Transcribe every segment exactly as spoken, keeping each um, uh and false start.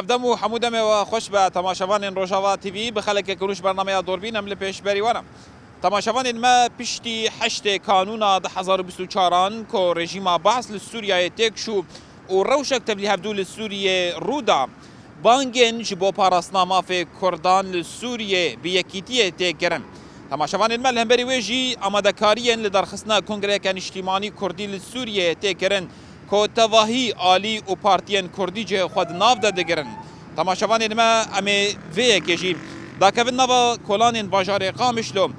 Dem û hemû demê we xweş be temaşevanên Rojava T V, bi xelekek nû ji bernameya Dorbîn em li pêşberî we ne. Temaşevanên me, piştî heştê Kanûna du hezar û bîst û çaran ku rejîma Baas li Sûriyeyê têk çû û rewşek tevlî hevdû li Sûriyê rû da, bangên ji bo parastina mafê Kurdan li Sûriyê bi yekîtiyê tê kirin. Temaşevanên me, li hemberî wê jî amadekariyên li darxistina Kongreyeke Niştîmanî Kurdî li Sûriyê tê kirin ku tevahî alî û partiyên Kurdî cihê xwe di nav de digirin. Temaşevanên me, em ê vê yekê jî dakevin nava kolanên bajarê Qamişlo,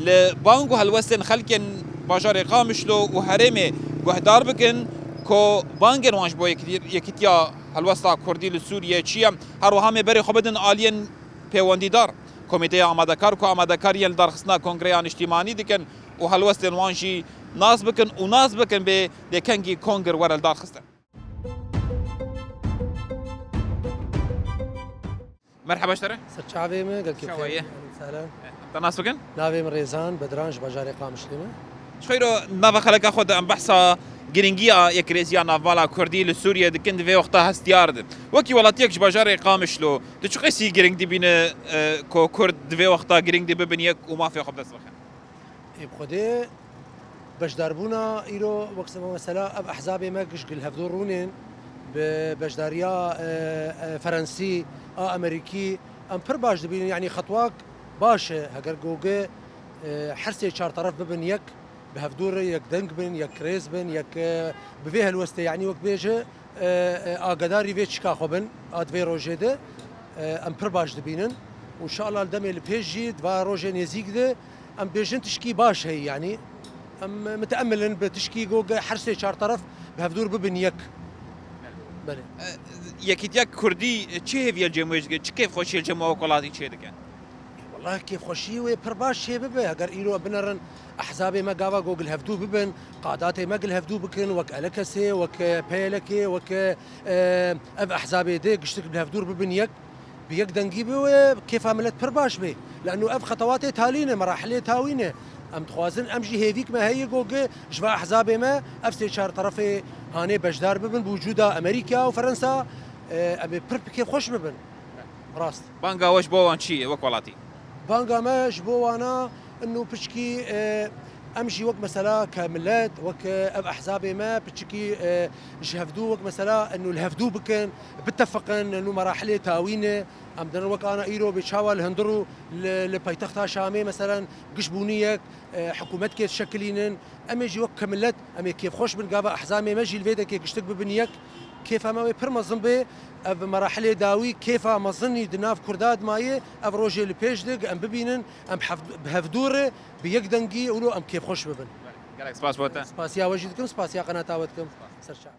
li bang û helwestên xelkên bajarê Qamişlo û herêmê guhdar bikin ku bangên wan ji bo yekî-, yekîtiya helwesta Kurdî li Sûriyê çi ye. Her wiha em ê berê xwe bidin aliyên pêwendîdar, komîteya amadekar ku amadekariyên li darxistina Kongreya Niştîmanî dikin û helwestên wan jî nas bikin û nas bikin bê dê kengî kongir were li darxistin. Merheba ji te re. Ser çavê me, gelkî Şewa bixêr. Ye. Selam. Em te nas bikin? Navê min Rêzan Bedran, ji bajarê Qamişlê me. Ji xeyro, nava xeleka xwe de em behsa girîngiya yekrêziya navmala Kurdî li Sûriyê dikin, di vê wexta hestiyar di. Wekî welatiyek ji bajarê Qamişlo, tu çi qasî girîng dibîne, e, ku Kurd di vê wexta girîng di bibin yek û mafê xwe bi dest bixin? Ê, bi Xwedê beşdarbûna îro wek se-, mesela ev ehzabê me giş gil hevdû rûnên bi beşdariya, e, e, Ferensî, a Amerîkî, em pir baş dibînin, yanî xetwak baş e, heger goge, e, her sê çar teref bibin yek, bi hevdû re yek deng bin, yek rêz bin, yek, e, bi vê helwestê, yanî wek bêje, e, e, agadarî vê çika xwe bin, a di vê rojê de, e, em pir baş dibînin. Û inşallah li demê li pêş jî, di va rojê nêzîk de, em bêjin tişkî baş heye, yanî em miteemil in bi tişkî ku ge-, her sê çar teref bi hevdûr bibin yek. Belê. E, yekîtiya Kurdî çi hêviye li cem wê dike, çi kêfxweşiye li cem we wek welatî çêdike? Welahi kêfxweşî wê pir baş çêbibe. Heger îro binerin ehzabê me gava ku gil hevdû bibin, qadatê me gil hevdû bikin, wek Elekesê, wek P Y L'ê, wek, e, ev ehzabê dê giştik bi hevdûr bibin yek, bi yek dengî bi wê kêfa milet pir baş bê. Le'nû ev xetewatê talî ne, merahilê tawî ne. Em dixwazin, em jî hêvîk me heye ku gi ji va ehzabê me ev sê çar terefê hanê beşdar bibin, bi wicûda Amerîka û Ferensa, e, em ê pir bi kêfxweş bibin. Rast. Banga we ji bo wan çi ye wek welatî? Banga me ji bo wana inu piçkî, e, em jî wek mesela ke milet, wek, e, ev ehzabê me piçkî, e, ji hevdû wek mesela inu li hevdû bikin, bitefiqin, inu merahilê tawî ne. Em dirin wek ana îro bê çawa li hundir û li, li paytexta Şamê meselen giş bûnî yek, e, hikûmetkê dişekilînin. Em ê jî wek ke milet, em ê kêfxweş bin, gava ehzamê me jî li vê dekê giştik bibin yek. Kêfa me wê pir mezin bê, ev merahilê dawî kêfa mezinî di nav Kurda dimayê, ev rojê li pêş de, em bibînin, em hev-, bi hevdû re, bi yek dengî, wilo em kêfxweş bibin. Gelek spas bo te. Spasiya we jî dikim, spasiya qenata we dikim. Ser çav.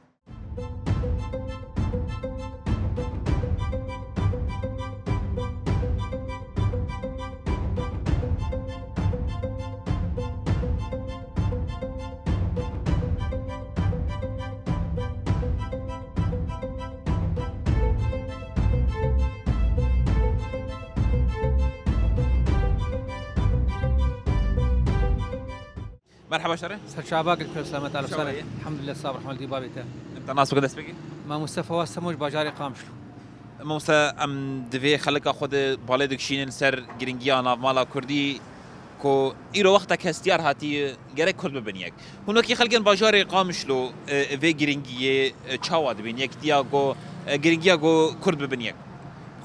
Merhaba şerê. Serçava gelkir selamet alif Şewa sene. Ye. Elhamdülillah, sab rahmetli babê te. Em te nas bikin dest pê kî? Ma Mustafa Wasemo ji bajarê Qamişlo. Mamoste, em di vê xelika xwe de balê dikişînin ser girîngiya navmala Kurdî ku îro wextek hestiyar hatiye gerek Kurd bibin yek. Hûn wekî xelkên bajarê Qamişlo, e, vê girîngiyê, e, çawa dibîn? Yekitiya ku, e, girîngiya ku Kurd bibin yek.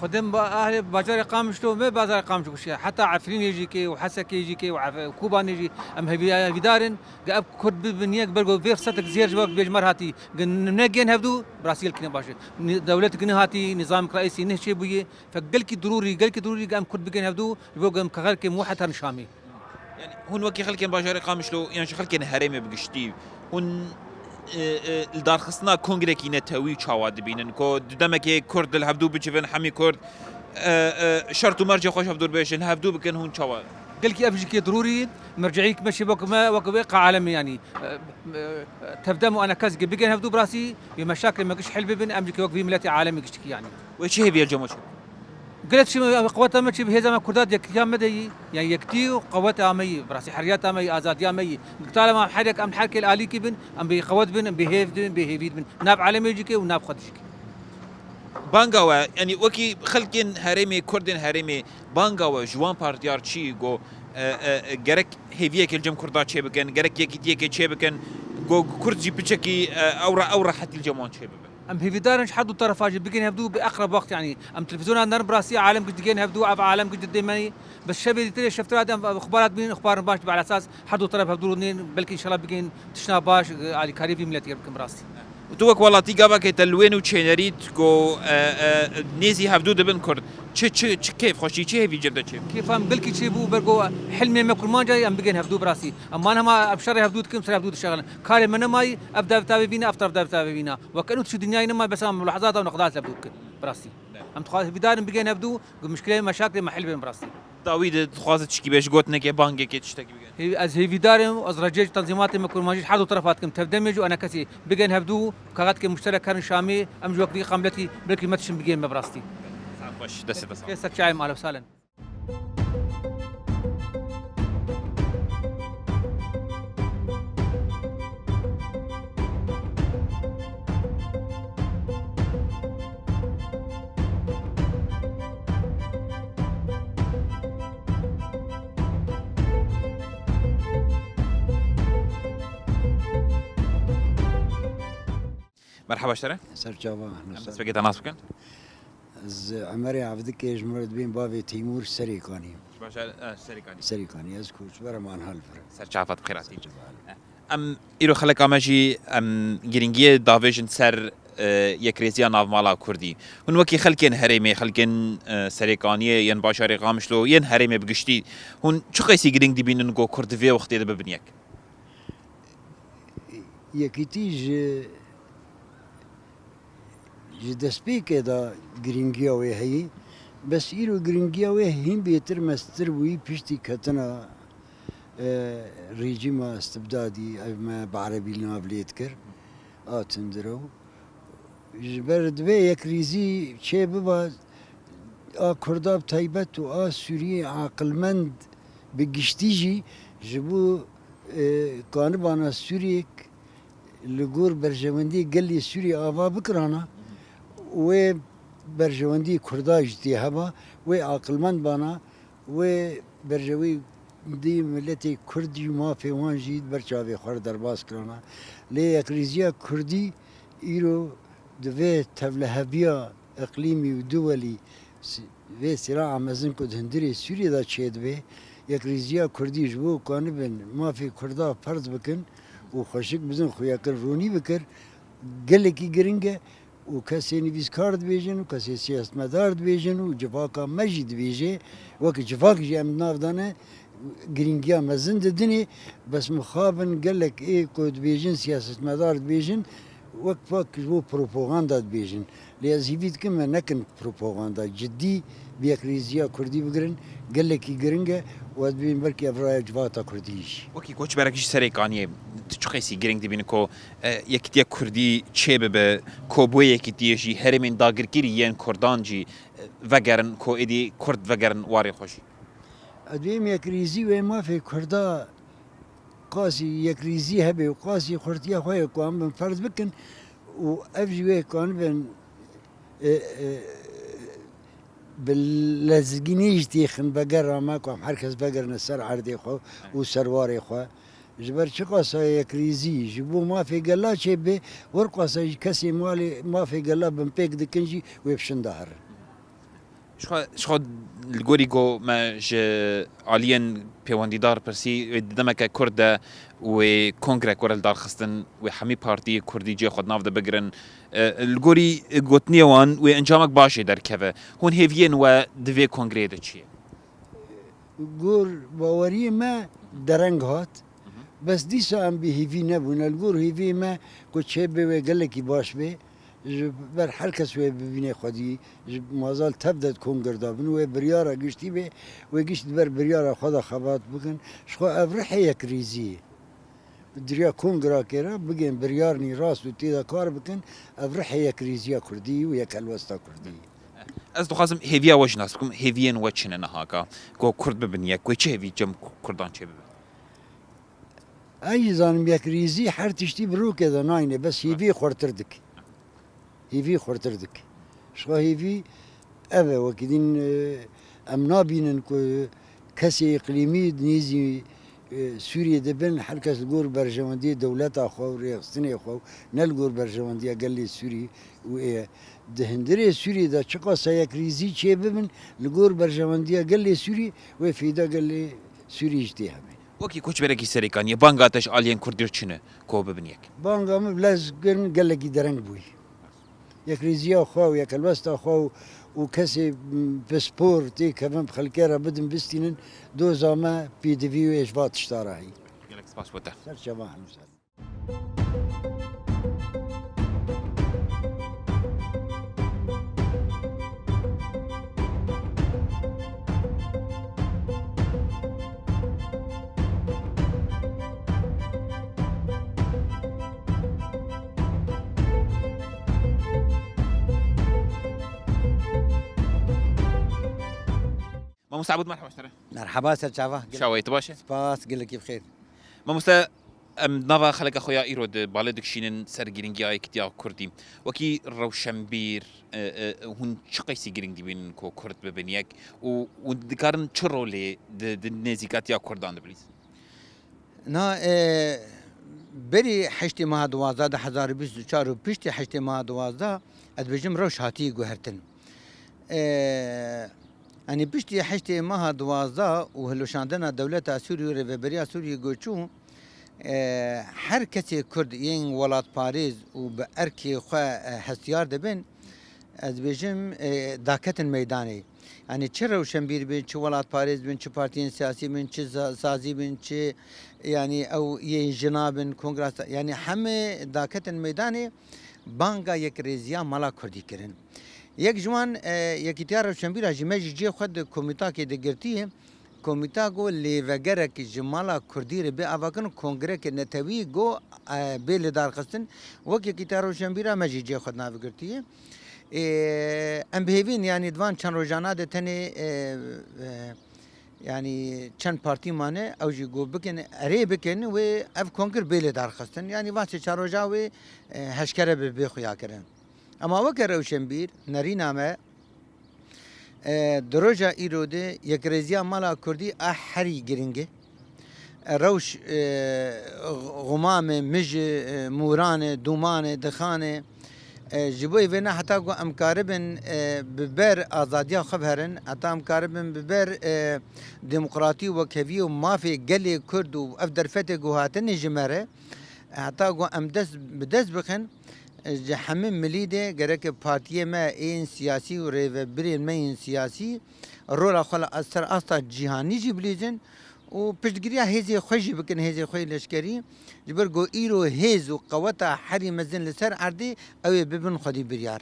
Xwedê ba-, ahlê bajarê Qamişlo, me bajarê Qamişlo kişiye. Heta Efrînê jî kê û Hesekê jî kê û Efe-, Kobanê jî em hevî-, hevîdar in. Ge ev Kurd bibin yek, ber ku vê firsetek zêr ji we bêjmer hatî. Ge ne gên hevdû, bi rastî gelkî ne baş e. Ni-, dewletek ne hatî, nîzameke reîsî ne çêbûye. Fe gelkî dirûrî, gelkî dirûrî ge em Kurd bigên hevdû, ji bo ge em xelkê muwehed herin Şamê. Yani hûn wekî xelkên bajarê Qamişlo yan jî xelkên herêmê bi giştî, hûn, e, e, li darxistina kongrekî netewî çawa dibînin ku di demekê Kurd li hevdû bicivin, hemî Kurd, e, e, şert û mercê xwe ji hevdû bêjin, hevdû bikin, hûn çawa? Gelkî ev jî kê dirûrî, merceîk me şî wek me, wek wê qa alemê yanî, e, e, tevdem û anekez ge bigên hevdû bi rastî, wê meşaklê me giş hel bibin, em jî kê wek vî miletê alemê giştikî yanî. Wê çi hêviye cemo çi? Gelek çi me, qeweta me çi bi hêza me Kurda di yekitiya me de yî, yanî yekitî û qeweta me yî, bi rastî heriyata me yî, azadiya me yî. Di talema her yek em her kêl alîkî bin, em bê qewet bin, em bê hêv dibin, bê hêvî dibin. Nav alemê jî kê û nav xwe de jî kê. Banga we, yanî wekî xelkên herêmê, Kurdên herêmê, banga we ji wan partiyar çi go, e, e, e, gerek hêviyekê li cem Kurda çêbikin, gerek yekîtiyekê çêbikin, go Kurd jî piçekî, e, ew re, ew rehetî li cem wan çêbibe? Em hêvîdar in ji her du terefa jî bigên hevdû bi eqreb wext, yanî em televîzyona nerin bi rastî alem giş digên hevdû, ev alem giş didê me. Bes şevê dîtirê şeftira de em xebarat bînin, xebarin baş dibe, ala esas her du teref hevdû rûnên, belkî înşallah bigên tiştna baş, alîkariyê vî miletî bikin bi rastî. Tu wek welatî gavakê te li wên û çênerît ku, e, e, nêzî hevdû dibin Kurd. Çi, çi, çi kêfxweşî, çi hêvî cem de çê? Kêfa em gelkî çêbû, ber ku hilmê me kurmanc e, em bigên hevdû bi rastî. Em man hema em şerê hevdû dikin, ser hevdû dişexilin. Karê me nemayî, ev deveta vê vîna, ev teref deveta vê vîna. Wek eno tişt dinyayê nemayî, bes em mulahezata û nexdat hevdû dikin bi rastî. Em dixwazin hêvîdar in bigên hevdû, ku muşkilê me, meşaklê me hel bên bi rastî. Dawî de dixwaze tişkî bê, ji gotinekê, bangekê, tiştekî bigere? Hê-, ez hêvîdar im, ez recê ji tenzîmatê me kurmancî ji her du terefa dikim, tevdemê jî û enekesî bigên hevdû, kaxetkê muşterek herin Şamê, em ji wek vî qamletî belkî me tişin bigên me bi rastî. Saet xweş, destê te sax. Kêsek çayê me, ahlen û sahlen. Merhaba ji te re. Ser çava, Em destpêkê te nas bikin. Ez Emerê Evdikê, ji min re dibên bavê Teymûr Serêkanî. Baş e, e, Serêkanî. Serêkanî, ez koçber im, an hal vir. Ser çava, bi xêr hatî. Ser çava. Em îro xeleka me jî, em girîngiyê davêjin ser, e, yekrêziya navmala Kurdî. Hûn wekî xelkên herêmê, xelkên, e, Serêkaniyê, yên bajarê Qamişlo, yên herêmê bi giştî, hûn çi qeysî girîng dibînin ku Kurd di vê wextê de bibin yek? Yekîtî ji, ji destpêkê de girîngiya wê heyî. Bes îro girîngiya wê hîn bêtir mestir bûyî piştî ketina, e, rejîma istibdadî, ev me bi erebî li nav lê dikir, a tundrew. Ji ber divê yekrîzî çê biba, a Kurda bi taybet û a Sûriyê aqilmend bi giştî jî ji bo, e, kanibana Sûriyek li gor berjewendiyê gelê Sûriyê ava bikirana, wê berjewendiyê Kurda jî tê heba, wê aqilmend bana, wê berjewendî miletê Kurd jî, mafê wan jî di ber çavê xwe re derbas kirana. Lê yekrîziya Kurdî îro di vê tevliheviya iqlîmî û duwelî, s-, vê sîraa mezin ku di hundirê Sûriyê de çêdibe, yekrîziya Kurdî ji bo ku anibin mafê Kurda ferz bikin û xweşik bizin xuyakin ronî bikir, gelekî giring e û kesê nivîskar dibêjin û kesê siyasetmedar dibêjin û civaka me jî dibêje, wek civak jî em di nav de ne, girîngiya mezin didinê, bes mixabin gelek ê ku dibêjin, siyasetmedar dibêjin, wek wek ji bo propaganda dibêjin. Lê ez hîvî dikim me nekin propaganda, cidî bi yekrêziya Kurdî bigirin, gelekî giring e û ez dibînim belkî ev raya civata Kurdî jî. Wekî koçberek ji Serêkaniyê, tu çi qeysî giring dibînî ku, e, yekîtiya Kurdî çê bibe, ku bi wê yekîtiyê jî herêmên dagirkirî yên Kurdan jî, e, vegerin, ku êdî Kurd vegerin warê xwe jî? Ez dibêm yekrîzî wê mafê Kurda qasî yekrîzî hebe û qasî xurtiya xwe ye ku em bin ferz bikin û ev jî wê ku em bin, e, e, bi lezgînî jî têxin vegera me ku em her kes vegerine ser erdê xwe û ser warê xwe. Ji ber çiqasa yekrîzî ji bo mafê gela çêbe, werqasa jî kesê malê mafê gela binpêk dikin jî wê bi şinda herin. Ji xwe, ji xwe li gorî ku me ji aliyên pêwendîdar pirsî, wê di demeke kurt de wê kongrek were li dar xistin, wê hemî partiyê kurdî cihê xwe di nav de bigirin. E, li gorî gotinê wan wê encamek baş jê derkeve. Hûn hêviyên we di vê kongreyê de çi ye? Gor baweriyê me dereng hat. Bes dîsa em bi hêvî nebûne. Li gor hêviyê me ku çê bê wê gelekî baş bê. Ji ber her kes wê bibîne xwedî, ji mazal tev de di kongir de bin, wê biryara giştî bê, wê gişt di ber biryara xwe de xebat bikin. Ji xwe ev rihê yekrîzî ye. Di riya kongirakê re bigên biryarnî rast û tê de kar bikin, ev rihê yekrîziya Kurdî û yekhelwesta Kurdî ye. Ez dixwazim hêviya we jî nas bikim, hêviyên we çi ne nihaka? Ku Kurd bibin yek, wê çi hêvî cem Kurdan çê bibe? Ez jî zanim yekrîzî her tiştî bi rokê de nayne, bes hêvî xurtir dike. Hêvî xurtir dike. Ji xwe hêvî ev e, wekî din, e, em nabînin ku kesê îqlîmî di nêzî, e, Sûriyê de bin, her kes li gor berjewendiyê dewleta xwe û rêxistinê xwe û ne li gor berjewendiya gelê Sûrî û ê ye. Di hundirê Sûriyê de çiqasa yekrêzî çêbibin, li gor berjewendiya gelê Sûrî wê fêda gelê Sûrî jî tê hebe. Wekî koçberekî Serêkaniyê, banga te ji aliyên Kurdî re çi ne ku bibin yek? Banga min bi lez kirin gelekî dereng bûyî. Yekrêziya xwe û yekhelwesta xwe û, û kesê, m, pispor têkevin bi xelkê re bidin bistînin, doza me pêdivî wê ji va tişta re heyî. Gelek spas bo te. Ser çava hemû ser. Mamoste Ebûd, merhaba ji te re. Merhaba, ser çava. Çawa yî, tu baş î? Spas, gelekî bi xêr. Mamoste, em nava xeleka xwe ya îro di balê dikişînin ser girîngiya yekîtiya Kurdî. Wekî rewşenbîr, e, e, hûn çi qeysî girîng dibînin ku Kurd bibin yek û, û dikarin çi rolê di, di nêzîkatiya Kurdan de bilîzin? Na, e, berî heştê meha duwazdeh, du hezar û bîst û çar û piştî heştê meha duwazdeh, ez dibêjim rewş hatiye guhertin. E, Yanî piştî heştê meha duwazdeh û hilweşandina dewleta Sûrî û rêveberiya Sûrî ku çû, e, her kesê Kurd yên welatparêz û bi erkê xwe, e, hestiyar dibin, ez dibêjim, e, daketin meydanê. Yanî çi rewşenbîr bin, çi welatparêz bin, çi partiyên siyasî bin, çi za-, sazî bin, çi, yanî ew yên jina bin, kongra sa-, yanî hemê daketin meydanê, banga yekrêziya mala Kurdî kirin. Yek ji wan, e, Yekîtiya Rewşenbîra jî, me jî cihê xwe di komîtakê de girtiye. Komîta got lêvegerek ji mala Kurdî re bê avakirin, kongreke netewî got, e, bê lidarxistin. Wek Yekîtiya Rewşenbîra me jî cihê xwe di nav girtiye. E, em bi hêvî ne, yanî di van çend rojana de tenê, e, e, Yanî çend partî mane, ew jî got bikin, erê bikin, wê ev kongir bê lêdarxistin. Yanî van sê çar roja wê, e, heşkere bi bê xuya kirin. Ema weke rewşenbîr, nerîna me, e, di roja îro de yekrêziya mala Kurdî a herî giring e. E, rewş, e, xumam e, mij e, e, mûran e, dûman e, dixan e. E, ji bo vê ne heta ku em karibin, e, bi ber azadiya xwe biherin, heta em karibin bi ber, e, demokratî û wekhevî û mafê gelê Kurd û ev derfetê ku hatine ji me re, heta ku em dest bi dest bixin, e, ji hemî milî de gereke partiyê me yên siyasî û rêvebirên me yên siyasî rola xwe li ser asta cîhanî jî bilîzin û piştgiriya hêzê xwe jî bikin, hêzê xwe yê leşkerî, ji ber ku îro hêz û qeweta herî mezin li ser erdê ew ê bibin xwedî biryar.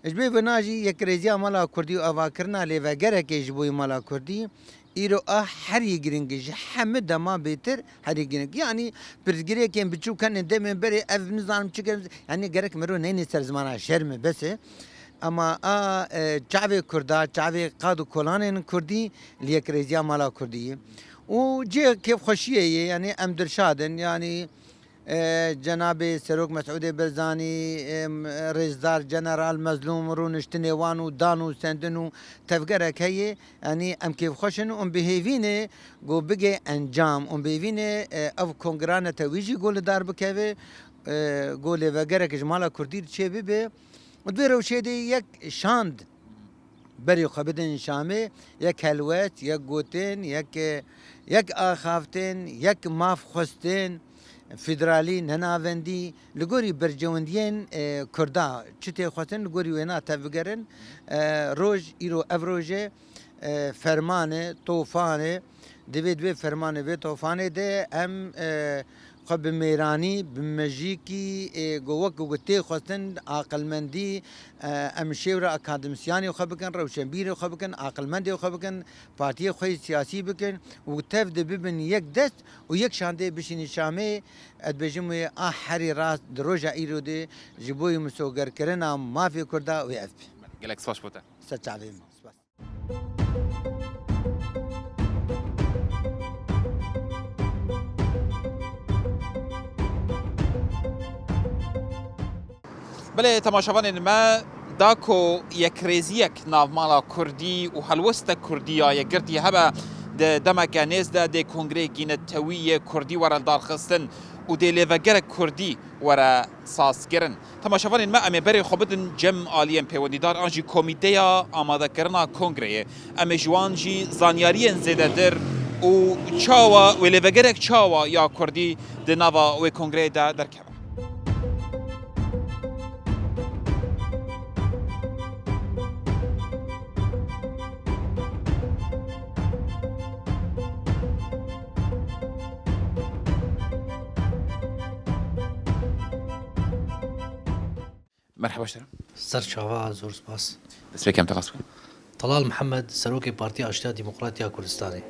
Ji bo vê ne jî yekrêziya mala Kurdî û avakirina lêvegerekê ji bo mala Kurdî îro a herî giring e, ji hemî dema bêtir herî giring. Yanî pirsgirêkên biçûk hene demên berê ev nizanim çi kirin, yanî gerek mero neyne ser zimana şerm e bes e. Ema a, e, çavê Kurda, çavê qad û kolanên Kurdî li yekrêziya mala Kurdî ye. Û cihê kêfxweşiyê ye, yanî em dirşad in, yanî, e, cenabê Serok Mesûdê Barzanî, em, rêzdar General Mezlûm, rûniştinê wan û dan û sendin û tevgerek heye, yanî em kêfxweş in û em bi hêvî ne ku bigê encam û em bi hêvî ne, e, ev kongira netewî jî ku li dar bikeve, e, ku lêvegerek ji mala Kurdî çê bibe. Û di vê rewşê de yek şand berê xwe bidin Şamê, yek helwest, yek gotin, yek, yek axaftin, yek maf xwestin, federalî, nenavendî, li gorî berjewendiyên, e, Kurda çi tê xwestin, li gorî wêna tevbigerin, e, roj, îro ev roj e, e, ferman e, tofan e, Divê di vê fermanê, vê tofanê de em, e, xwe bi mêranî, bi mejîkî, e, go wek ku tê xwestin, aqilmendî, e, em şêwra akademîsyanê xwe bikin, rewşenbîrê xwe bikin, aqilmendê xwe bikin, partiyê xwe yê siyasî bikin û tev de bibin yek dest û yek şandê bişînin Şamê, ez dibêjim wê a herî rast di roja îro de ji bo yê misogerkirina mafê Kurda wê ev be. Gelek spas bo te. Ser çavê min. Spas. Belê, temaşevanên me, Da ku yekrêziyek navmala Kurdî û helwestek Kurdî ya yekgirtî hebe, di demeke nêz de dê kongreyekî netewî yê Kurdî were lidarxistin û dê lêvegerek Kurdî were sazkirin. Temaşevanên me, em ê berê xwe bidin cem aliyên pêwendîdar an jî komîteya amadekirina kongreyê. Em ê ji wan jî zanyariyên zêdetir û çawa wê lêvegerek çawa ya Kurdî di nava wê kongreyê de derkeve. Merhaba ji te re. Ser çava, zor spas. Destpêkê em te qas bikin. Talal Mihemed, Serokê Partiya Aştiya Demokrat ya Kurdistanê.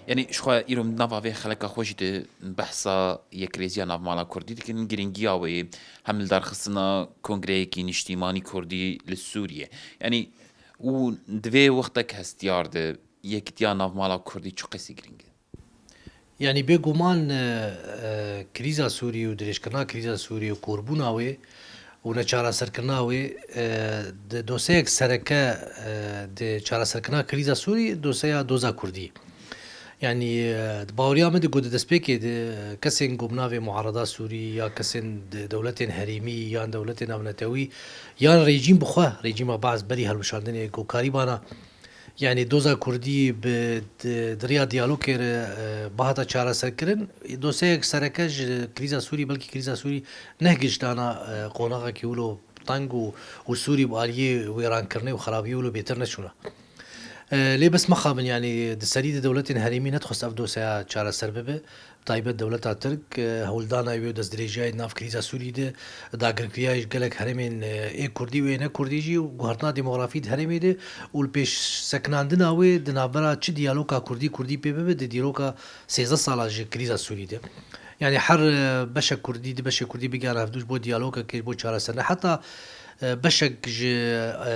Yanî, ji xwe îro nava vê xeleka xwe jî di behsa yekrêziya navmala Kurdî dikin, girîngiya wê hem li darxistina kongreyekî niştîmanî Kurdî li Sûriyê. Yanî, û di vê wextek hestiyar de yekitiya navmala Kurdî çi qasî girîng e? Yanî bêguman, e, e, krîza Sûrî û dirêjkirina krîza Sûrî û korbûna wê û neçareserkirina wê, e, di doseyek sereke, e, di çareserkirina krîza Sûrî, doseya doza Kurdî. Yanî, e, di baweriya min de ku di destpêkê de kesên ku bi navê muarada Sûrî ya kesên de-, dewletên herêmî yan dewletên navnetewî yan rejîm bi xwe, rejîma Baas berî hilweşandinê ku karîbana Yanî doza Kurdî bi, di, di riya diyalogê re, e, bihata çareserkirin. Dosyayek sereke ji krîza Sûrî, belkî krîza Sûrî nehgihiştana, e, qonaxekî wilo teng û, û Sûrî bi aliyê wêrankirinê û xerabiyê wilo bêtir neçûna. E, lê bes mexabin, yanî di serî de dewletên herêmî nedixwest ev dosyaya çareser bibe. Taybet dewleta Tirk, e, hewldana wê û destdirêjiyayê di nav krîza Sûrî de, dagirkiriyayê ji gelek herêmên, e, ê Kurdî û ê ne Kurdî jî û guhertina demografî di herêmê de û li pêş sekinandina wê di navbera çi diyaloga Kurdî Kurdî pê bibe di dîroka sêzdeh sala ji krîza Sûrî de. Yanî her, e, beşek Kurdî di beşê Kurdî bigihane hevdû ji bo diyalogekê, ji bo çareserine. Heta e, beşek ji, e,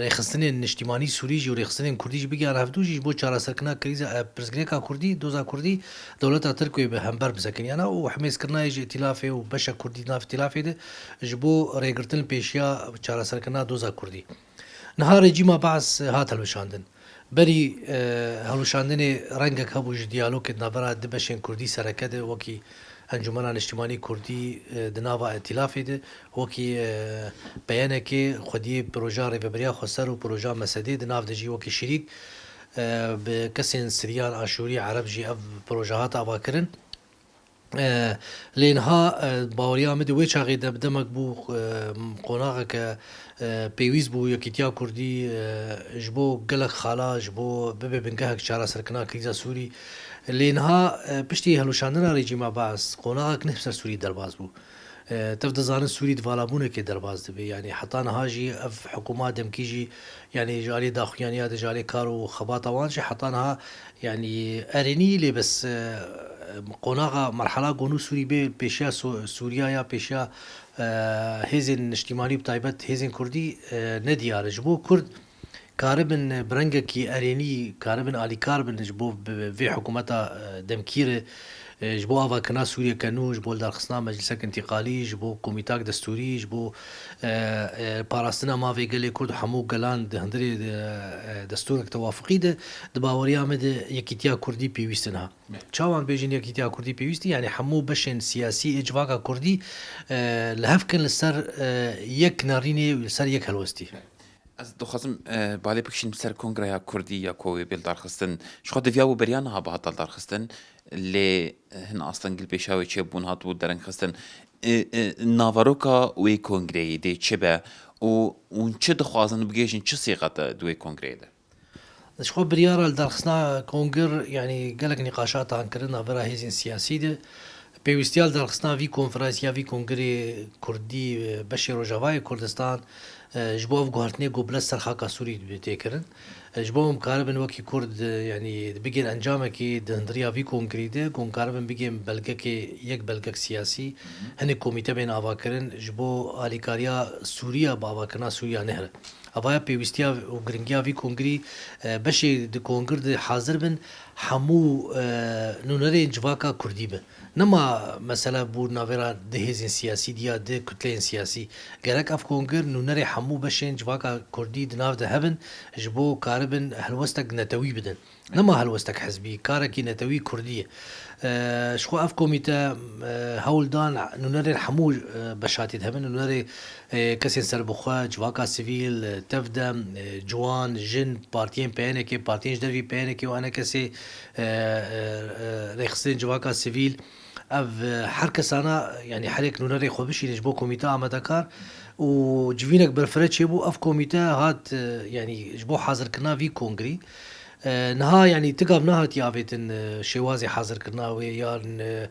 rêxistinên niştîmanî Sûrî jî û rêxistinên Kurdî jî bigihane hevdû jî ji bo çareserkirina krîza, e, pirsgirêka Kurdî, doza Kurdî, dewleta Tirk wê bi hember bisekiniyana û himêzkirina yê ji îtîlafê û beşek Kurdî di nav îtîlafê de ji bo rêgirtin li pêşiya çareserkirina doza Kurdî. Niha rejîma Baas hat hilweşandin. Berî, e, hilweşandinê rengek hebû ji diyalogê di navbera du beşên Kurdî sereke de wekî Encûmena Niştîmanî Kurdî, e, di nava îtîlafê de, wekî, e, P Y N K, xwediyê proja Rêveberiya Xweser û proja M S D di nav de jî wekî şirîk, e, bi kesên Siryan, Aşûrî, Ereb jî ev proje hat avakirin. E, lê niha, e, baweriya min di wê çaxê de bi demek bû, e, qonaxeke, e, pêwîst bû yekîtiya Kurdî, e, ji bo gelek xala, ji bo bibe bingehek çareserkirina krîza Sûrî. Lê niha, e, piştî hilweşandina rejîma Baas, qonaxek ne bi ser Sûrî derbas bû. E, tev dizanin Sûrî di valabûnekê derbas dibe. Yanî heta niha jî ev hikûma demkî jî, yanî ji alî daxuyaniya de, ji alî kar û xebata wan jî heta niha, yanî erênî lê bes, e, qonaxa merhala ku nû Sûrî bê pêşiya Su-, Sûriya ya pêşiya, e, hêzên niştîmanî bi taybet hêzên Kurdî, e, ne diyar e. Ji bo Kurd karibin bi rengekî erênî, karibin alîkar bin ji bo bi, vê hikûmeta, e, demkî re, e, ji bo avakirina Sûriyeke nû, ji bo lidarxistina meclisek întîqalî, ji bo komîtak destûrî, ji bo, e, e, parastina mavê gelê Kurd û hemû gelan di hundirê de, e, destûrek tewafiqî de, di baweriya me de yekîtiya Kurdî pêwîst in ha. Evet. Çawan bêjin yekîtiya Kurdî pêwîst e? Yanî hemû beşên siyasî ê civaka Kurdî, e, li hev kin li ser, e, yek nerînê û li ser yek helwestî. Evet. Ez dixwazim, e, balê bikişînim ser Kongreya Kurdî ya ku wê bê lidarxistin. Ji xwe diviya bû beriya niha bihata lidarxistin. Lê, e, hin astengil pêşa wê çêbûn hatibû derengxistin. E, e, naveroka wê kongreyê dê çi be û hûn çi dixwazin bigihêjin çi sîqete di wê kongreyê de? Ji xwe biryara lidarxistina kongir, yanî gelek nîqaşa tan kirin navbera hêzên siyasî de. Pêwîstiya lidarxistina vî konferansê ya vî kongirê Kurdî, e, beşê Rojavayê Kurdistan, e, ji bo ev guhertinê ku bi ser xaka Sûrî dibe tê kirin. E, ji bo em karibin wekî Kurd, e, yanî bigên encamekî di hindiriya vî kongirî de, ku em karibin bigên belgekê, yek belgek siyasî, hinek komîte bên avakirin, ji bo alîkariya Sûriya bi avakirina Sûriya nehre. Evaya pêwîstiya û giringiya vî kongirî, e, beşê di kongir de hazir bin, hemû, e, nûnerên civaka Kurdî bin. Nema mesele bû navêra di hêzên siyasî diya di kutleyên siyasî. Gerek ev kongir nûnerê hemû beşên civaka kurdî di nav de hebin, ji bo karibin helwestek netewî bidin. Nema helwestek hizbî, karekî netewî kurdî ye. E, ji xwe ev komîte, e, hewl dan nûnerên hemû, e, beşatî dihebin, nûnerê, e, kesên serbixwe, civaka sivîl, e, tevde, e, ciwan, jin, partiyên P N K, partiyên ji dervî P N K û E N K S, e, e, e, rêxistinên civaka sivîl, ev, e, her kesana, yanî her yek nûnerê xwe bişîne ji bo komîte amadekar û civînek berfireh çêbû, ev komîte hat, e, yanî ji bo hazirkirina vî kongrî. E, niha, yanî, ti gav nehatiye avêtin, e, şêwazê hazirkirina wê yan, e,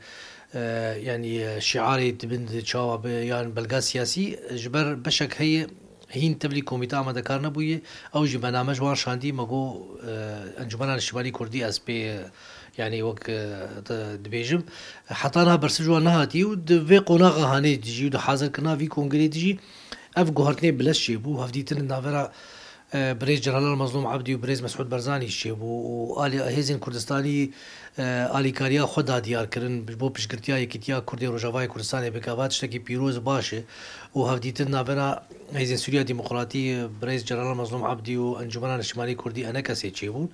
e, yanî, e, şiarê di bin de çawa be yan belga siyasî, e, ji ber beşek heye hîn tevlî komîte amadekar nebûye. Ew jî me name ji wan şandî, me got, e, Encûmena Niştimanî Kurdî ez pê, e, yanî wek, e, di-, dibêjim. Heta niha bersiv ji wan nehatiye û di vê qonaxa hanê dijî û di hazirkirina vî kongrê dijî ev guhertinê bi lez çêbû. Hevdîtin navera e, birêz Celal Mazlûm Ebdî û birêz Mesûd Barzanî çêbû û alî hêzên Kurdistanî, e, alîkariya xwe da diyar kirin, ji bo piştgirtiya yekîtiya Kurdê Rojavayê Kurdistanê bike. Eva tiştekî pîroz baş e û hevdîtin navbera Hêzên Sûriya Demokratî, birêz Celal Mazlûm Ebdî û Encûmena Niştimanî Kurdî, E N K S ê çêbûn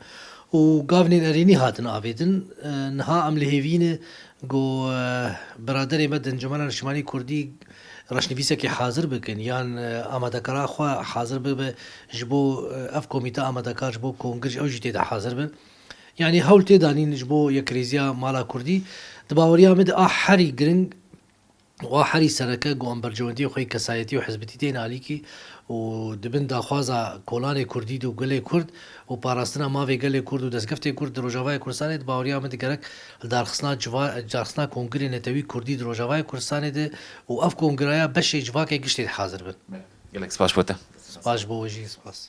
û gavnên erênî hatin avêtin. E, niha em li hêvî ne ku, e, biraderê me di Encûmena Niştimanî Kurdî reşnivîsekê hazir bikin yan, e, amadekara xwe hazir bibe ji bo, e, ev komîte amadekar ji bo kongir ji ew jî tê de hazir bin. Yanî hewl tê danîn ji bo yekrêziya mala kurdî. Di baweriya min de a herî giring û a herî sereke ku em berjewendiyê xwe yê kesayetî û hizbîtî tên alîkî û di bin daxwaza kolanê kurdî de û gelê kurd û parastina mavê gelê kurd û destkeftê kurd di Rojavayê Kurdistanê, di baweriya min de gerek li darxistina civa-, darxistina kongirê netewî kurdî di Rojavayê Kurdistanê de û ev kongiraya beşê civakê giştê de hazir bin. Gelek spas bo te. Spas bo we jî, spas.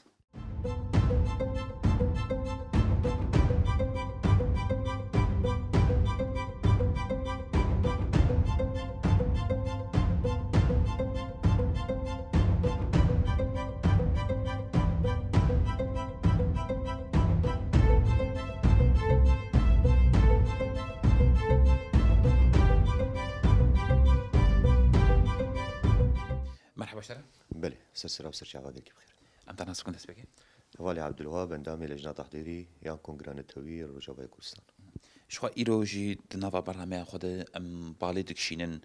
Merheba ji te re. Belê, ser sera û ser çava gelkî bixêr. Em te nas bikin destpêkê. Hevalê Ebdulwehab, endamê Lejna Tehdêrî yan Kongra Netewî Rojavayê Kurdistan. Ji xwe îro jî di nava bernameya xwe de em balê dikişînin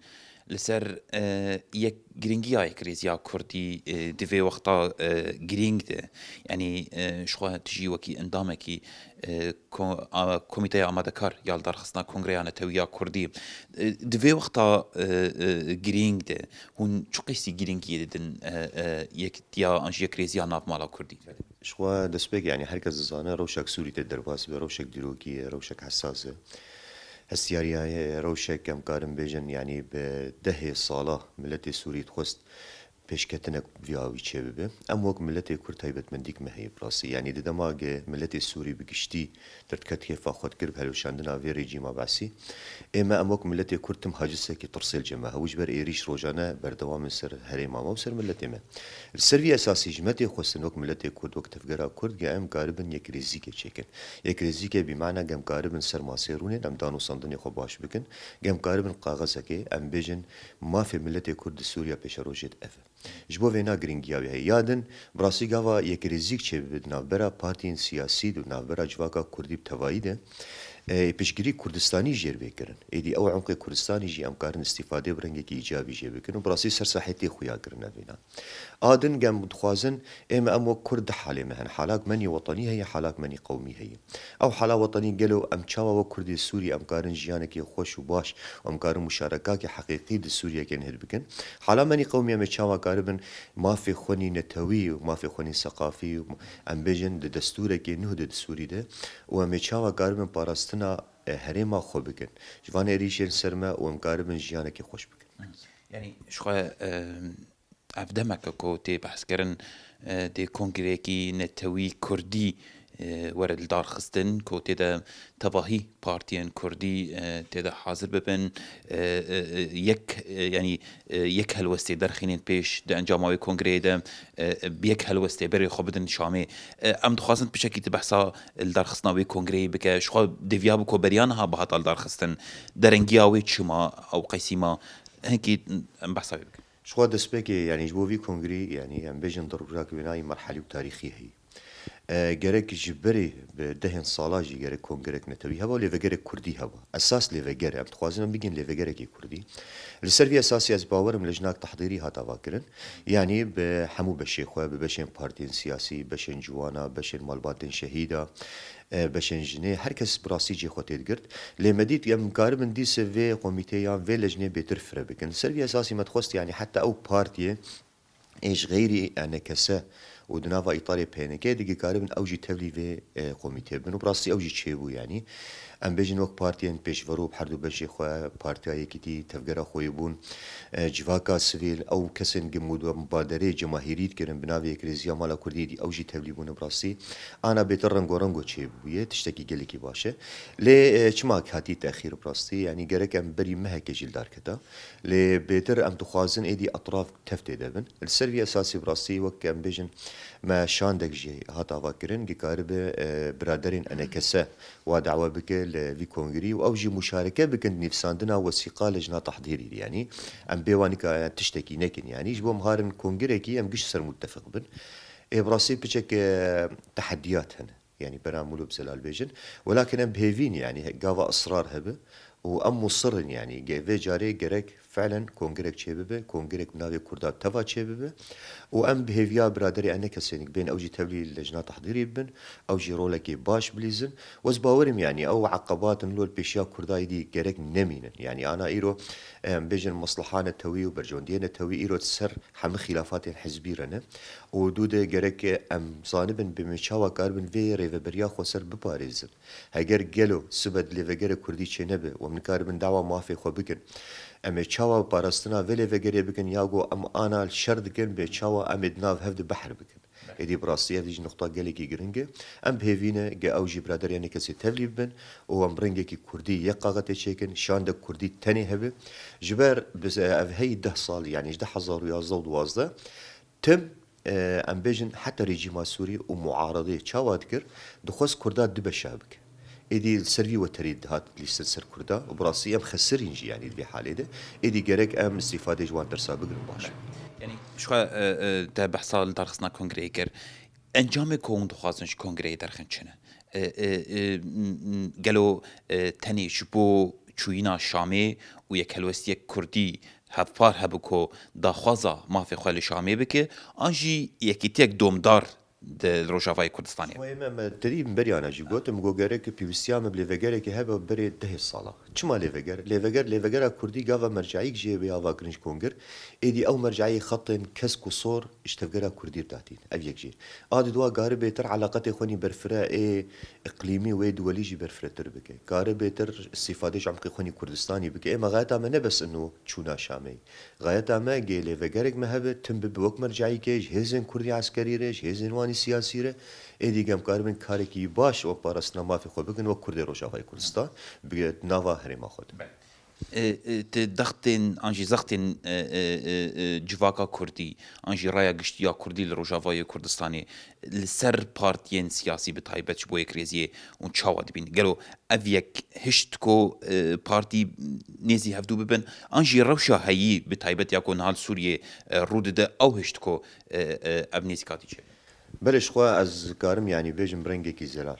li ser, e, yek, girîngiya yekrêziya kurdî, e, di vê wexta, e, girîng de. Yanî, e, ji xwe tu jî wekî endamekî, e, ko-, a, komîteya amadekar ya li darxistina Kongreya Netewî ya Kurdî, e, di vê wexta, e, e, girîng de hûn çi qîsî girîngiyê didin, e, e, yekitiya an jî yekrêziya nav mala kurdî? Ji xwe destpêk, yanî her kes dizane rewşek Sûrî tê derbas be, rewşek dîrokî ye, rewşek hesas e. Hestiyariya ye, rewşek em karin bêjin, yanî bi dehê sala miletê Sûrî dixwest pêşketinek bi vî awî çêbibe. Em wek miletê Kurd taybetmendîk me heye bi rastî. Yanî di dema ge miletê Sûrî bi giştî derdket kêfa xwe dikir bi hilweşandina vê rejîma Beesî. Ê me em wek miletê Kurd tim hacisekî tirsê li cem me hebû, ji ber êrîş rojane berdewam in ser herêma me û ser miletê me. Li ser vî esasî ji me tê xwestin wek miletê Kurd, wek tevgera Kurd, ge em karibin yekrêzîkê çêkin. Yekrêzîkê bîmana ge em karibin ser masê rûnên em danûstandinê xwe baş bikin, ge em karibin kaxezekê em bêjin mafê miletê Kurd di Sûriya pêşerojê de ev e. Ji bo vêna girîngiya wî heye. Ya din, bi rastî gava yekrêzîk çêbibe di navbera partiyên siyasî de û navbera civaka kurdî bi tevayî de, e, piştgirî Kurdistanî jêr bê kirin. Êdî ew emqê Kurdistanî jî em karin îstîfadê bi rengekî îcabî jê bikin û bi rastî ser sahê tê xuya kirin ev vêna. A din, gem dixwazin, ê me em wek Kurd du halê me hene. Halak menî wetanî heye, halak menî qewmî heye. Ew hala wetanî gelo em çawa wek Kurdê Sûrî em karin jiyanekê xweş û baş û em karin muşarekakê heqîqî di Sûriyekê nihir bikin? Hala menî qewmî em ê çawa karibin mafê xwe nî netewî û mafê xwe nî seqafî û em bêjin di destûrekê nuh de di Sûrî de û em ê çawa karibin parastina, e, herêma xwe bikin? Ji van êrîşên ser me û em karibin jiyanekê xweş bikin. Yanî ji xwe, e, ev demeke ku tê behs kirin, e, dê kongireyekî netewî kurdî, e, were li dar xistin ku tê de tevahî partiyên kurdî, e, tê de hazir bibin, e, e, e, yek, e, yanî, e, yek helwestê derxînin pêş di encama wê kongreyê de, e, e, bi yek helwestê berê xwe bidin Şamê. E, em dixwazin piçekî tu behsa li dar xistina wê kongreyê bike. Ji xwe deviya bi ku beriya niha bihata li dar xistin. Derengiya wê çima ew qeysî ma? Hinkî em behsa wê bikin. Ji xwe destpêkê, yanî ji bo vî kongrî, yanî em bêjin di rojak wênayî merhelî û tarîxî heyî. E, gerek ji berê bi dehên sala jî gerek kongrek netewî heba, lêvegerek kurdî heba. Esas lêveger e. Em dixwazin em bigihên lêvegerekê kurdî. Li ser vî esasî ez bawer im lejnak tehdîrî hat avakirin. Yanî bi hemû beşê xwe, bi beşên partiyên siyasî, beşên ciwana, beşên malbatên şehîda, e, beşên jinê, her kes bi rastî cihê xwe tê digirt. Lê me dît em karibin dîse vê komîtê yan vê lejnê bêtir fire bikin. Li ser vî esasî me dixwest, yanî heta ew partiyê ê ji xeyrî enekese û di nava îtarê P N K de gikaribin ew jî tevlî vê, e, komîtê bin û bi rastî ew jî çêbû, yanî. Em bêjin wek partiyên pêşverû bi her du beşê xwe, Partiya Yekîtî, Tevgera Xweyîbûn, e, Civaka Sivîl, ew kesên ku muda-, mubadereyê cemahîrî dikirin bi navê Yekrêziya Mala Kurdî dî, ew jî tevlî bûne bi rastî. Ana bêtir rengorengo çêbûye, tiştekî gelekî baş e. Lê, e, çima hatiye texîr bi rastî? Yanî gerek em berî mehekê jî li dar keta. Lê bêtir em dixwazin êdî etraf tev tê de bin. Li ser vî esasî bi rastî wek em bêjin me şandek jî hat avakirin, gikaribe, e, biraderên enekese wa dawe bike li vî kongrî û ew jî muşareke bikin di nivîsandina wesîqa lejna tehdîrî de. Yanî em bê wan nika tiştekî nekin. Yanî ji bo em harin kongrekî em giş ser muttefiq bin. Ê bi rastî piçek, e, tehediyat hene. Yanî bera Mûlo bi zelal bêjin. Welakin em bi hêvî ne, yanî gava israr hebe û em musir in, yanî ge-, vê carê gerek felen kongrek çêbibe, kongrek bi navê Kurda teva çêbibe û em bi hêviya biraderê enekesê nik bên ew jî tevlî lejna tehdîrî bibin, ew jî rolekê baş bilîzin. Ez bawer im, yanî ew eqebat in lo li pêşiya Kurda êdî gerek nemînin. Yanî ana îro, em bêjin, mesleha netewî û berjewendiyê netewî îro ser hemî xîlafatên hizbî re ne. Û dû de gerek em zanibin bê me çawa karibin vê rêveberiya xweser biparêzin. Heger gelo sibe di lêvegere kurdî çênebe û em nikaribin dawa mafê xwe bikin, em ê çawa parastina vê lêvegerê bikin ya ku em ana şer dikin, bê çawa em ê di nav hev de behr bikin? Êdî bi rastî ev jî nuqta gelekî giring e. Em bi hêvî ne ge ew jî biraderê enekesê tevlî bibin û em rengekî kurdî yek qaxetê çêkin, şandek kurdî tenê hebe. Ji ber bi-, ev heyî deh sal, yanî ji du hezar û yazdeh û duwazdeh, tim, e, em bêjin, heta rejîma Sûrî û muaredê çawa dikir, dixwest Kurda du beşa bike. Êdî li ser vî weterî dihat lîstin ser Kurda û bi rastî em xesirîn jî, yanî di vê halê de. Êdî gerek em îstîfadê ji wan dersa bigirin baş. Yanî ji xwe, e, e, te behsa li darxistina kongreyê kir. Encamê ku hûn dixwazin ji kongreyê derxin çi ne? E, e, e, m, m, gelo, e, tenê ji bo çûyîna Şamê û yekhelwestiyek kurdî hevpar hebû ku daxwaza mafê xwe li Şamê bike, an jî yekîtiyek domdar di Rojavayê Kurdistanê? Xweyê me, me terî beriya ne jî gotim, got gerek pêwîstiya me bi lêvegerekê hebe berê dehê sala. Çima lêveger? Lêveger, lêvegera kurdî gava merceîk jê bê avakirin ji kongir. Êdî ew merceî xetên kesk û sor ji tevgera kurdî re datîn. Ev yek jî. A di dua garibê tir eleqetê xwe nî berfire ê iqlîmî wê duwelî jî berfiretir bike. Garibê tir îstîfadê ji emqê xwe nî Kurdistanî bike. Ê me xayeta me ne bes ino çûna Şamê. Xayeta me gê lêvegerek me hebe, tim bibe wek merceîkê ji hêzên kurdî eskerî re, ji hêzên wanî siyasî re. Êdî em karibin karekî baş wek parastina mafê xwe bikin wek Kurdê Rojavayê Kurdistan bi nava herêma xwe de. E, e, ti dextên an jî zextên, e, e, e, e, civaka kurdî, an jî raya giştî ya kurdî li Rojavayê Kurdistanê li ser partiyên siyasî bi taybet ji bo yekrêziyê hûn çawa dibînin? Gelo ev yek hişt ku, e, partî nêzî hevdû bibin, an jî rewşa heyî bi taybet ya ku niha li Sûriyê, e, rû dide, ew hişt ku, e, e, ev nêzîkatî çêbe? Belê, ji xwe ez karim, yanî, bêjim bi rengekî zelal.